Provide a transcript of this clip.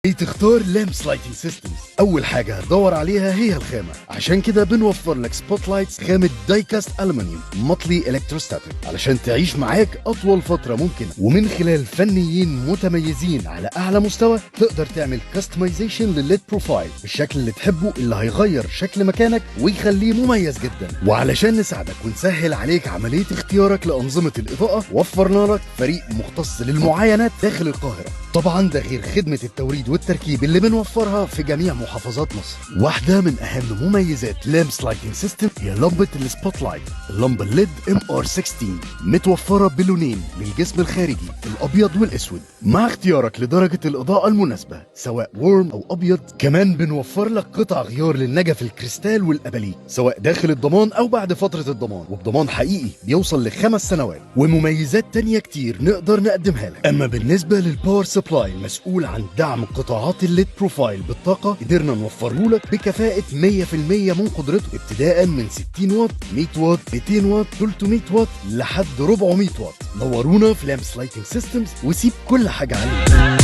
ليه تختار Lams Lighting Systems؟ اول حاجة هتدور عليها هي الخامه، عشان كده بنوفر لك spot lights خامة die-cast aluminum مطلي electrostatic علشان تعيش معاك اطول فترة ممكنه، ومن خلال فنيين متميزين على اعلى مستوى تقدر تعمل customization لل LED profile بالشكل اللي تحبه، اللي هيغير شكل مكانك ويخليه مميز جدا. وعلشان نساعدك ونسهل عليك عملية اختيارك لانظمه الاضاءه، وفرنا لك فريق مختص للمعاينات داخل القاهره. طبعا ده غير خدمة التوريد والتركيب اللي بنوفرها في جميع محافظات مصر. واحدة من أهم مميزات Lams Lighting System هي لمبة ال spot light، اللمبة ال LED MR 16، متوفرة بلونين للجسم الخارجي، الأبيض والأسود، مع اختيارك لدرجة الإضاءة المناسبة سواء warm أو أبيض. كمان بنوفر لك قطع غيار للنجف الكريستال والأباليك، سواء داخل الضمان أو بعد فترة الضمان، وبضمان حقيقي بيوصل ل5 سنوات، ومميزات تانية كتير نقدر نقدمها لك. أما بالنسبة لل power supply المسؤول عن دعم قطاعات ال LED profile بالطاقة، قدرنا نوفره لك بكفاءة 100% من قدرته، ابتداء من 60 واط، 100 واط، 200 واط، 300 واط، لحد 400 واط. نورونا في Lams Lighting Systems وسيب كل حاجة علينا.